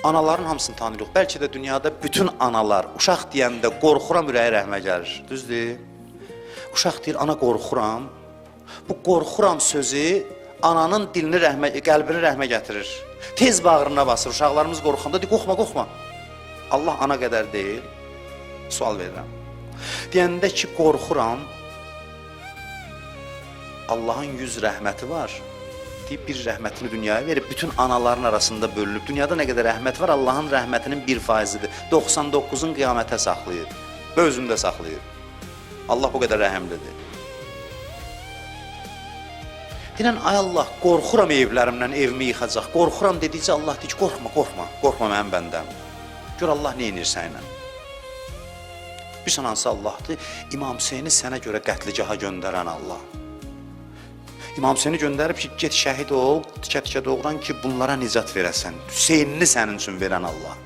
Anaların hamısını tanıyırıq. Bəlkə də dünyada bütün analar uşaq deyəndə qorxuram, ürəyi rəhmə gəlir. Düzdür? Uşaq deyir, ana qorxuram. Bu qorxuram sözü ananın dilini rəhmə, qəlbini rəhmə gətirir. Tez bağrına basır. Uşaqlarımız qorxanda deyir, qorxma, qorxma. Allah ana qədər deyil. Sual verirəm. Deyəndə ki, qorxuram, Allahın 100 rəhməti var. Deyib bir rəhmətini dünyaya verib, bütün anaların arasında bölünüb. Dünyada nə qədər rəhmət var, Allahın rəhmətinin 1%-idir. 99-un qiyamətə saxlayıb və özündə saxlayıb. Allah bu qədər rəhimlidir. Deyirən, ay Allah, qorxuram evlərimdən, evimi yıxacaq. Qorxuram dedikcə Allah deyir ki, qorxma, qorxma, qorxma mənim bəndəm. Gör Allah nə edir səninlə. Bilirsən hansı Allahdır? İmam Hüseyni sənə görə qətligaha göndərən Allah. İmam Hüseyni göndərib ki, get şəhid ol, tikə-tikə doğran ki, bunlara nicat verəsən. Hüseynini sənin üçün verən Allah.